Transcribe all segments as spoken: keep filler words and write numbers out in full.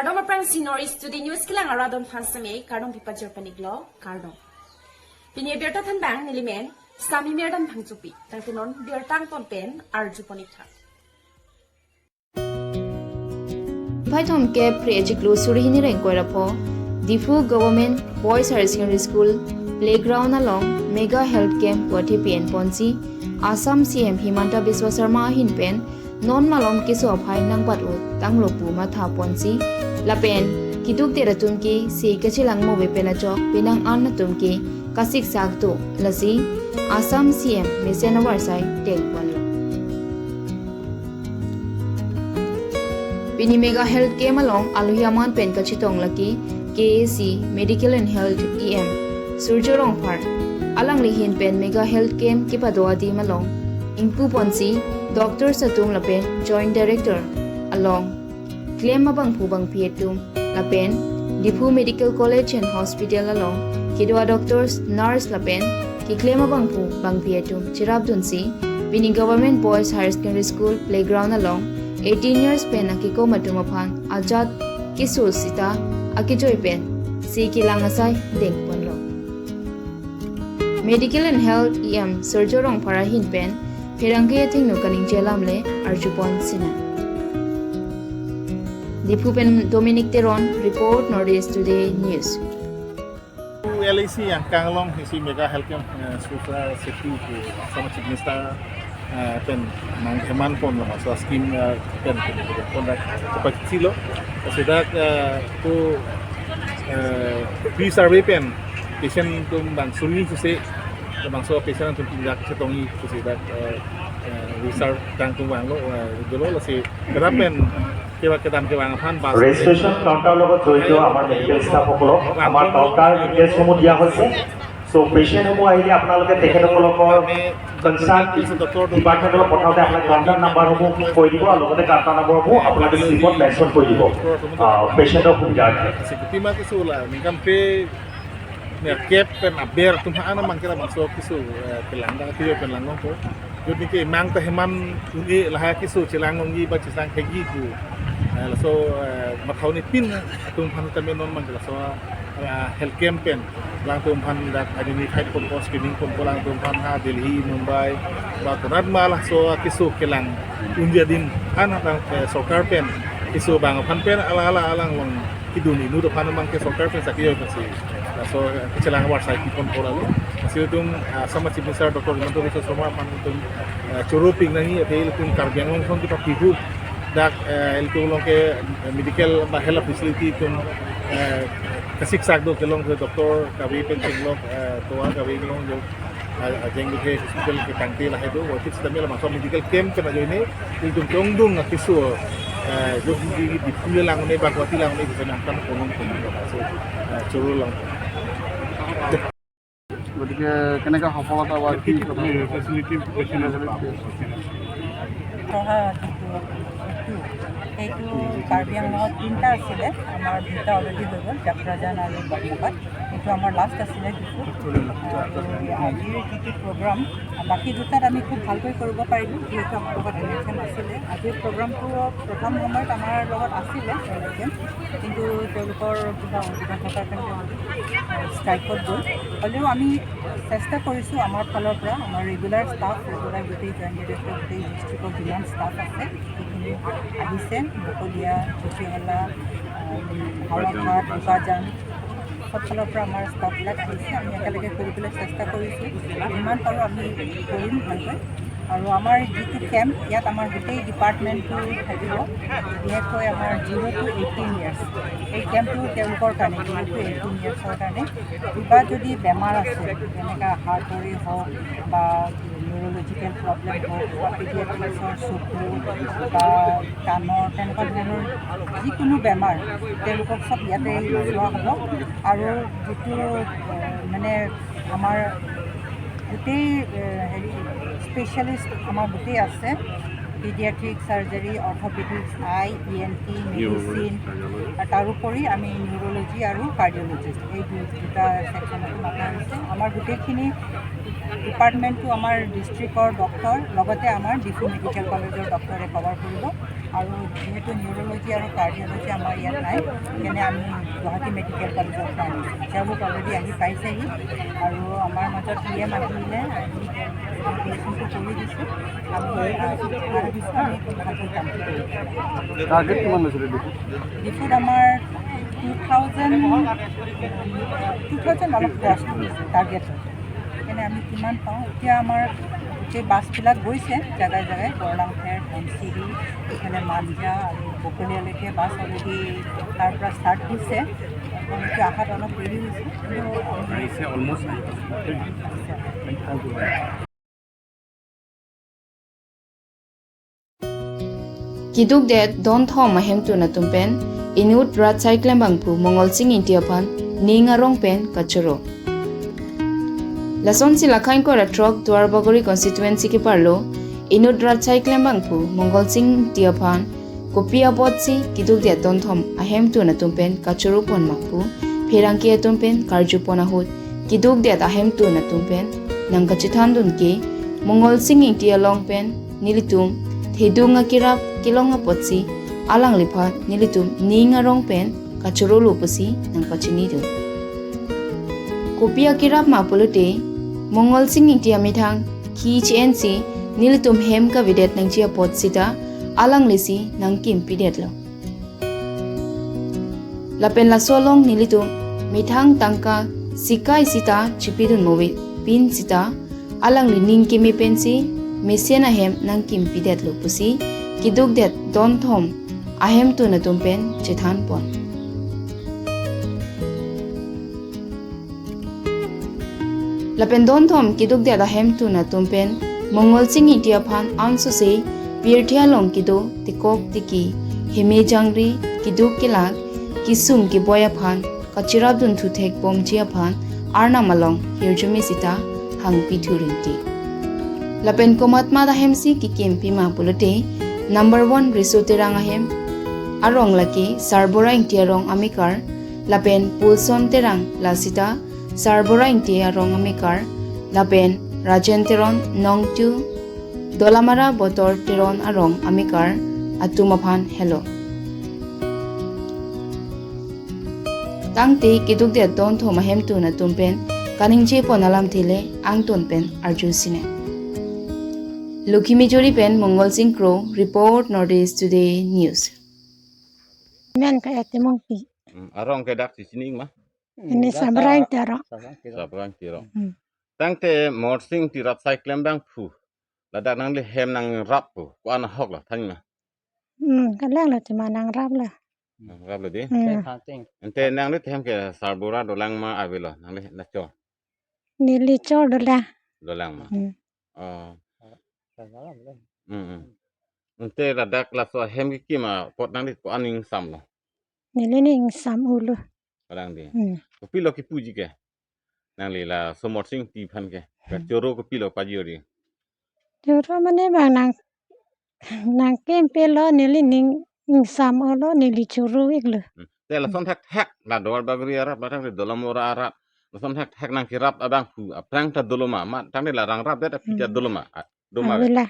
Kardom aphrangsi North East Today News kelang arat atum aphan seme kardom pipajor pon-iklo, kardom. Pini birta thanbang nelimen Sami Merdam Phangchopi. Tangte non birta angton pen arju pon-ik tha. Phai thomkep phre achiklo suri hini ra ingkoi ra pho, Diphu Government Boys Higher Secondary School playground along mega health camp puthot pen ponsi Assam C M Himanta Biswa Sarma ahin pen non malom keso aphai nangbat-o tanglo pu matha ponsi lapen keduk det atum ke se kachelang mo ave pen achok penang an atum ke kasiksak do, lasi Assam C M mesen avarsai deng ponlo. Pini mega health camp along alohi aman pen kachetong lake K A C Medical and Health E M Surjo Rongphar. Alangli ahin pen mega health camp kepado adim along ingpu ponsi doctors atum lapen Joint Director along klem abangphu bangpi atum lapen Diphu Medical College and Hospital along kedo a-doctors, nurse lapen keklem abangphu bangpi atum cherapdunsi pini Government Boys Higher Secondary School playground along eighteen years pen akekom atum aphan ajat keso sita akejoi pen se kelang asai deng ponlo. Medical and Health E M Surjo Rongphar ahin pen pherangke athengno kaningje alam le arju pon sinang. Diphu pen Dominic Teron, report North East Today News. L A C angkang along isi mega health camp, eh, Sursa Setu pu Assam Chief Minister, eh, pen nangkeman ponlo, laso scheme, eh, pen pen pen dak kepachilo. Lasi dak, eh, pu, eh, free survey pen patient atum bang suri suse, bangso patient atum pinjak chetongji suse dak, eh, eh, reserve tang atum vanglo, eh, dolo, lasi kedam pen kevang, kedam kevang aphan bas. Registration counter লগত জড়িত আমাৰ মেডিকেল ষ্টাফসকলক আমাৰ কাউণ্টাৰ ডিটেইলছসমূহ দিয়া হৈছে। চ' পেচেণ্টসমূহ আহিলে আপোনালোকে তেখেতসকলৰ কনচাৰ্ণ ডিপাৰ্টমেণ্টলৈ পঠাওঁতে আপোনাক কাউণ্টাৰ নাম্বাৰসমূহ কৈ দিব আৰু লগতে কাউণ্টাৰ নাম্বাৰসমূহ আপোনালোকে শ্লিপত মেনশ্যন কৰি দিব, আহ, পেচেণ্টৰ সুবিধাৰ্থে। Kasi kutima kisu la ningkan pe ne kep pen aber atum ha ana mangkira bangso kisu, eh, kelang dak kiyo pen langno ko. Jodi ke mang ta heman un-e lahai kisu chelang longji ba chelang thekji pu, eh, laso, eh, mathauni pin atum aphan tame non mangkira laso, eh, health camp pen alangtum aphan dak identify ponpo, screening ponpo alangtum aphan ha Delhi, Mumbai ba konat ma laso kisu kelang unji adim an, eh, sorkar pen kisu bang aphan pen ala ala alang along kedun inut aphan mang ke sorkar pen saki yo pensi laso, eh, kechelang avarsai ponpo lalo. Lasi itum, eh, Assam Chief Minister Doctor Himanta Biswa Sarma aphan itum, eh, choro ping nangji, athe itum Karbi Anglong ason kepaphi hu dak, eh, itum along ke, eh, medical ba health facility itum, eh, kasiksak do, kelong ke doctor kave pen chenglok, eh, tovar kave kelong jo, eh, ajeng ke hospital ke tangte lahai do, wakit sitame labangso medical camp pen ajoine itum ke-ongdung akisu, eh, jo di, di, di Diphu le lang ne ba Guwahati lang ne bisa nangkan ponong ponong so, eh, choro lang. গতিকে কেনেকৈ সফলতা হোৱা কি কথা? Facility, facility. অহা যিটো এইটো, এইটো কাৰ্বি আংলঙত তিনিটা আছিলে, আমাৰ দুটা অলৰেডি হৈ গ'ল, জাফলং আৰু বকবকাত। এইটো আমাৰ লাষ্ট আছিলে যিটো। আৰু আজিৰ যিটো প্ৰগ্ৰাম, বাকী দুটাত আমি খুব ভালকৈ কৰিব পাৰিলোঁ, যিহেতু আমাৰ লগত এন এইচ এম আছিলে। আজিৰ প্ৰগ্ৰামটো প্ৰথম সময়ত আমাৰ লগত আছিলে এন এইচ এম, কিন্তু তেওঁলোকৰ কিবা অসুবিধা থকাৰ কাৰণে ষ্ট্ৰাইকত গ'ল। হ'লেও আমি চেষ্টা কৰিছোঁ আমাৰ ফালৰ পৰা, আমাৰ ৰেগুলাৰ ষ্টাফ, ৰেগুলাৰ গোটেই জইণ্ট ডাইৰেক্টৰ, গোটেই ডিষ্ট্ৰিক্টৰ যিমান ষ্টাফ আছে, সেইখিনি আহিছে। বকলীয়া, পুথিহলা, আহ, হাওৰাঘাট, বোকাজান, সব ফালৰ পৰা আমাৰ ষ্টাফবিলাক আহিছে। আমি একেলগে কৰিবলৈ চেষ্টা কৰিছোঁ, যিমান পাৰোঁ আমি কৰিম ভালকৈ। আৰু আমাৰ যিটো কেম্প, ইয়াত আমাৰ গোটেই ডিপাৰ্টমেণ্টটো থাকিব, বিশেষকৈ আমাৰ জিৰ' টু এইটিন ইয়াৰ্ছ। এই কেম্পটো তেওঁলোকৰ কাৰণে, জিৰ' টু এইটিন ইয়াৰ্ছৰ কাৰণে। কিবা যদি বেমাৰ আছে, যেনেকা হাৰ্টৰে হওক বা নিউৰলজিকেল প্ৰব্লেম হওক বা পিডিয়াট্ৰিক্সৰ চকু বা কাণৰ, তেনেকুৱা ধৰণৰ যিকোনো বেমাৰ, তেওঁলোকক চব ইয়াতে চোৱা হ'ব। আৰু যিটো, এ, মানে আমাৰ গোটেই, এ, হেৰি, স্পেচিয়েলিষ্ট আমাৰ গোটেই আছে, পিডিয়াট্ৰিক surgery, orthopaedics, I, E N T, medicine, আৰু তাৰোপৰি আমি নিউৰলজি আৰু কাৰ্ডিঅলজি, এই দু-, দুটা ছেকশ্যনত মতা হৈছে। আমাৰ গোটেইখিনি ডিপাৰ্টমেণ্টটো আমাৰ ডিষ্ট্ৰিক্টৰ ডক্টৰ, লগতে আমাৰ ডিফু মেডিকেল কলেজৰ ডক্টৰে কভাৰ কৰিব। আৰু যিহেতু নিউৰলজি আৰু কাৰ্ডিঅলজি আমাৰ ইয়াত নাই, সেইকাৰণে আমি গুৱাহাটী মেডিকেল কলেজৰ পৰা আনিছোঁ। তেওঁলোক অলৰেডি আহি পাইছেহি আৰু আমাৰ মাজত পি এম আহিলে, আহি পেচেণ্টটো কৰি দিছোঁ। আমি, আহ, ভাবিছোঁ আমি ভালকৈ কামটো কৰিম। টাৰ্গেট কিমান লৈছিলে ডিফুত? ডিফুত আমাৰ টু থাউজেণ্ড, টু থাউজেণ্ড অলপ ক্ৰছ কৰিছে টাৰ্গেট। সেইকাৰণে আমি কিমান পাওঁ, এতিয়া আমাৰ গোটেই বাছবিলাক গৈছে জেগাই জেগাই, বৰলাংফেৰ, ধনশিৰি, এইফালে মাঞ্জা আৰু বকলীয়ালৈকে বাছ অলৰেডি তাৰ পৰা ষ্টাৰ্ট হৈছে। এতিয়া অহাত অলপ দেৰি হৈছে, কিন্তু আমি আহিছে, অলমষ্ট আহিছে। Kidukdet don thom ahemtun atum pen inut rat saiklem abangphu Mongolsing Ingti aphan ning arong pen kachoro. Lasonsi Lakhain Kora throk Duarbagori constituency keparlo inut rat saiklem abangphu Mongolsing Ingti aphan kopi apotsi kidukdet don thom ahemtun atum pen kachoro pon ma pu pherangke atum pen karju pon ahut kidukdet ahemtun atum pen nangkachethan dun ke Mongolsing Ingti along pen nelitum thedung akirap kelong apotsi alangliphan nelitum ning arong pen kachorolo pusi nangpachini dun. Kopi akirap ma pulote Mongolsing Ingti amethang khi che-ensi nelitum hem kavedet nangji apot sita alanglisi nangkimpidetlo. Lapen laso along nelitum methang tangka sikai sita chipidun move pin sita alangli ning keme pensi mesen ahem nangkimpidetlo pusi kidukdet don thom ahemtun atum pen chethan pon. Lapen don thom kidukdet ahemtun atum pen Mongolsing Ingti aphan ansose pirthe along kedo tekok teki heme jangre keduk kelak kesung keboi aphan kachirap dun thu thek bomji aphan Arnam along hirjume sita hangpi thu rinti. Lapen komat mat ahemsi kekimpi ma pulote number one Riso Terang ahem arong lake Sarbura Ingti arong amekar, lapen Pulson Terang lasita Sarbura Ingti arong amekar, lapen Rajen Teron Nongtu Dolamara Botor Teron arong amekar atum aphan helo. Tangte kidukdet don thom ahemtun atum pen kaningje pon alamthe le angton pen arju sine. Lokhi Mejori pen Mongolsing Kro, report North East Today News. Men ka Etimongpi. Hmm, arong ke dak sisining ma? Ini Sarbura Ingti arong. Sarbura Ingti arong. Hmm. Tangte Mongolsing Ingti rat saiklem abangphu ladak nangli hem nangrap pu ko-an ahok lo thanma? Hmm, kalang lo tema nangrap lo. Nangrap lo di. Hmm. Ante nangli hem ke Sarbura dolang ma avelo nangli lacho? Neli cho dolang. Dolang ma. Hmm. Oh. Hmm, hmm. Ante ladak laso hem kekim apot nangli ko-an ingsam lo? Neli ne ingsam ulo. Kalang di. Hmm. Kopilo kipuji ke? Nangli laso Mongolsing Ingti aphan ke. Hmm. Kachoro kopilo pajori? Choro mane bang nang, nangkimpi lo neli ning ingsam ulo neli choro iklo. Hmm. Te lason thakthak la Duarbagori arat, la tangte Dolamara arat, lason thakthak nangkerap abangphu aphrang ta dolo ma, ma tangte la rangrapdet aphi ta dolo ma, a, do ma ave? Avela.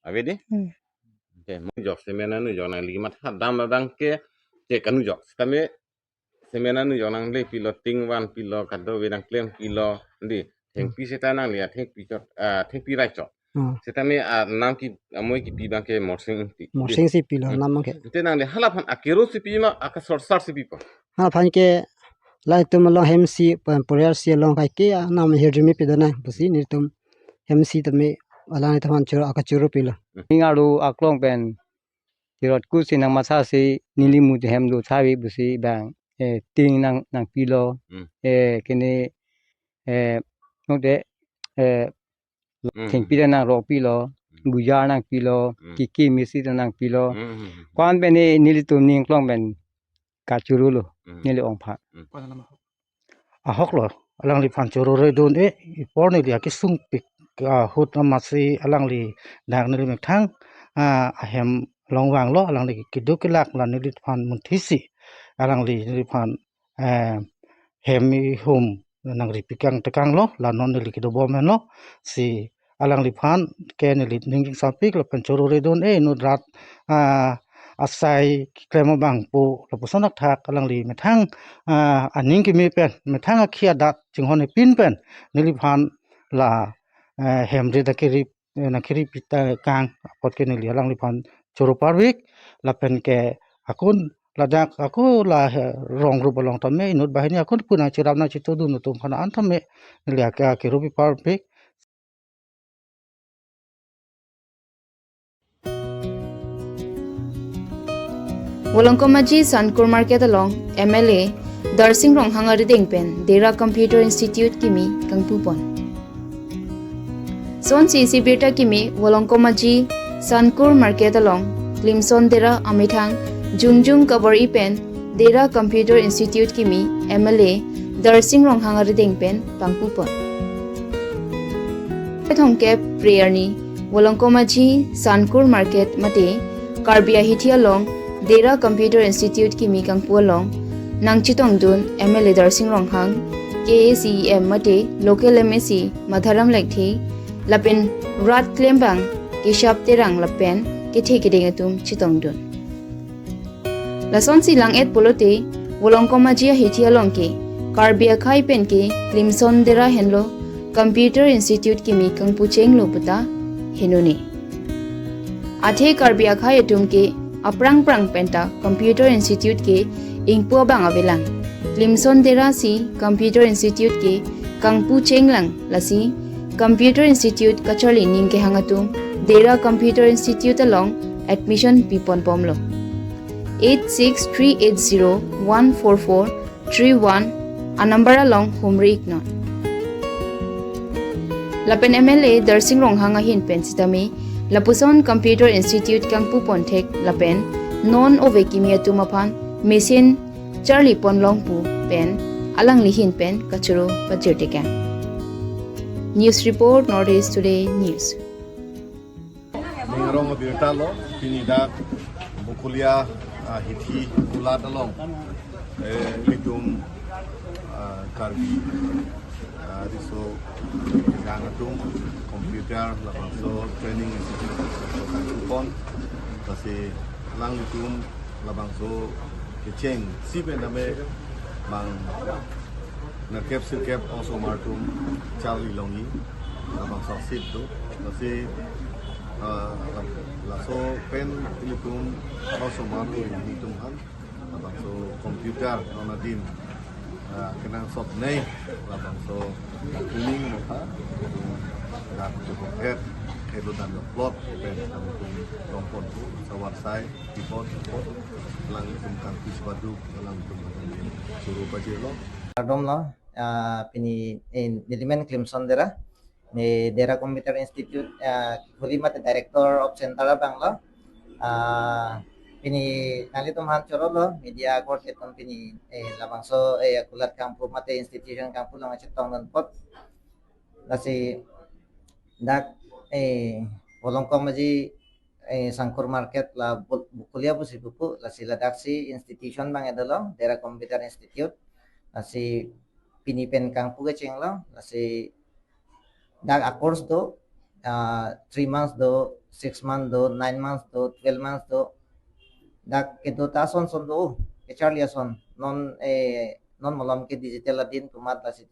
Ave di? Hmm. Ante mo jok semen anujok nangli matha dam abang ke, che kanujok. Sitame semen anujok nanglepilo, tingvan pilo, kadokave nangklempilo, di. Thengpi seta nangli, ah, thengpi chot, ah, thengpi rai chot. Hmm. Sitame, ah, nam ke, ah, amoi kipi abang ke Mongolsing Ingti. Mongolsing si pilo, hmm, nam ke. Ante nangli hala aphan akero si pi ma, akasorsar si pipo? Hala aphan ke, la itum along hem si, pa-, poriar si along kai ke, ah, nam hirjume pidun nang, pusi nelitum hem sitame, alanglitum aphan choro, akachoro pilo. Hmm. Ning arlo aklong pen tirot kusi nangmasa si neli mut hem do thavi pusi bang, eh, ting nang, nangpilo. Hmm. Eh, kene, eh, node, eh, hmm, thengpi ta nangrokpilo, hmm, bujar nangpilo, hmm, kiki misi ta nangpilo. Hmm, hmm, hmm. Ko-an pen ne nelitum ning klong pen kachorolo, hmm, neli ongpha. Hmm. Ahok lo, alangliphan choro redun e, ipor neli akesung pik ahut amatsi alangli dak neli methang, ah, ahem along vanglo, alangli keduk kelak la neliphan munthisi, alangli neliphan, eh, hem ihum nangri pikang tekanglo, la non neli kedobom henlo, si alangliphan ke neli ning ingsam pik lapen choro redun e inut rat, ah, asai keklem abang pu lapuson athak alangli methang, ah, aning kimi pen, methang akhi adat chinghon epin pen neliphan la, eh, hem rit akiri, eh, nangkiri pita kang apot ke neli alangliphan choro parvik, lapen ke akun ladak ako la, eh, rong rup along tame inut banghini akun pu nangcherap nangchitudun atum aphan an tame neli ake ake rupi parvik. Volongkom Aji Sankur Market along M L A Darsing Ronghang arideng pen Dera Computer Institute kimi kangpupon. Sonsi isi birta kimi Volongkom Aji Sankur Market along Klimson Dera amethang jongjung kabor-i pen Dera Computer Institute kimi M L A Darsing Ronghang arideng pen pangpupon. Thomkep Pre arni Volongkom Aji Sankur Market mate Karbi ahithi along Dera Computer Institute kimi kangpu along nangchetongdun M L A Darsing Ronghang, K A C E M mate local M A C Madharam Lekthe lapen rat klembang Keshap Terang lapen kethe keding atum chetongdun. Lasonsi lang-et pulote Volongkom Aji ahithi along ke Karbi akhei pen ke Klimson Dera henlo Computer Institute kimi kangpu chenglo puta henone. Athe Karbi akhei atum ke aphrang phrang penta Computer Institute ke ingpu abang avelang. Klimson Dera si Computer Institute ke kangpu chenglang, lasi Computer Institute kacharli ning kehang atum Dera Computer Institute along admission pipon bomlo. Eight six three eight zero one four four three one a number along humri iknon. Lapen M L A Darsing Ronghang ahin pen sitame lapuson Computer Institute kangpupon thek lapen non ove kimi atum aphan mesen charlipon long pu pen alangli ahin pen kachoro pajirtekang. News report, North East Today News. Ning arong abirta lo, pini dak Bokolia, ah, hithi kulat along, eh, ilitum, ah, Karbi, ah, riso kejang atum computer labangso training institute, labangso kangpupon, lasi alanglitum labangso kecheng si pen tame bang nerkep sirkep osomar atum charli longji, labangso a-seat do. Lasi, ah, laso pen ilitum osomar atum aphan labangso computer non adin, ah, kenangsot nei, labangso training mokha, dak cukup het, helu dan plot pen kami tum longpon pu, sawar sai, report, report, alanglitum kangpis badu, alanglitum kami choro pajirlo. Kardom lo, ah, pini, eh, nelimen Klimson Dera, ne Dera Computer Institute, ah, huli mate Director of Center abang lo. Ah, pini nanglitum aphan choro lo, media korte atum pini, eh, labangso, eh, kulat kangpu mate institution kangpu along chetongdun apot. Lasi dak, eh, Volongkom Aji, eh, Sankur Market la Bol-, Bokolia pusi pupu, lasi ladak si institution abang dolo, Dera Computer Institute. Lasi pini pen kangpu kecheng lo, lasi dak a-course do, ah, three months do, six months do, nine months do, twelve months do. Dak kedo ta ason son do, kecharli ason. Non, eh, non malom ke digital adin pu amat lasi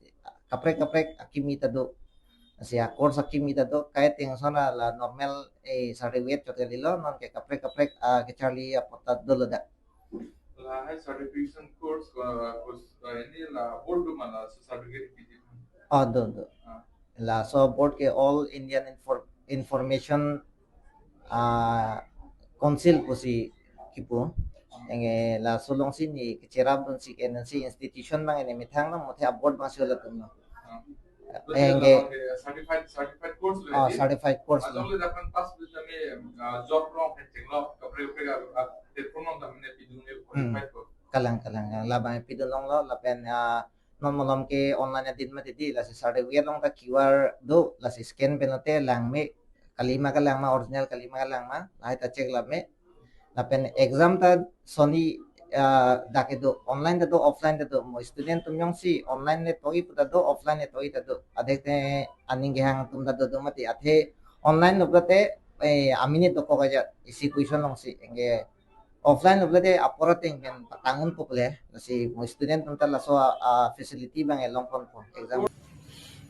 kaprek kaprek akimi ta do. Lasi a-course akimi ta do, kaike ateng ason la normal, eh, certificate chot kalilo, non ke kaprek kaprek, ah, kecharli apot ta dolo dak. Lahai certification course, uh, course, uh, ini la board do ma laso certificate piji? Oh, do, do. Ah. Laso board ke All Indian Infor-, Information, ah, Council pusi kipu. Anke laso alongsi ne kecherapdunsi ke N N C institution abang ne methang lo, muthe a-board abang si holatum lo. Ah. Anke certified, certified course lo. Oh, certified course lo. Ajong le dakan pass bisa ni, ah, job rong kecheng lo, kaprek kaprek, ah, telephone lo, tame ne pidun ni qualified ko. Kalang, kalang, kalang. Labang pidun longlo, lapen, ah, non malom ke online adin mati di, lasi certificate along ta Q R do, lasi scan pen lote lang me, kali ma kalang ma, original kali ma kalang ma, lahai ta check lap me. Lapen exam ta soni, ah, dak kedo, online ta do, offline ta do, mo student atum jongsi online le toji pu ta do, offline le toji ta do. Adak te aning kehang atum ta do do mati, athe online lo pulote, eh, aminit dokok ajat, isi question alongsi, anke Offline lo pulote apor ateng pen patang unpo pule, lasi mo student atum ta laso a, a facility abang elong ponpo exam.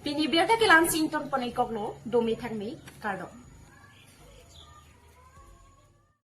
Pini birta kelang si ingtonpon-iklo, dome thakme, kardom.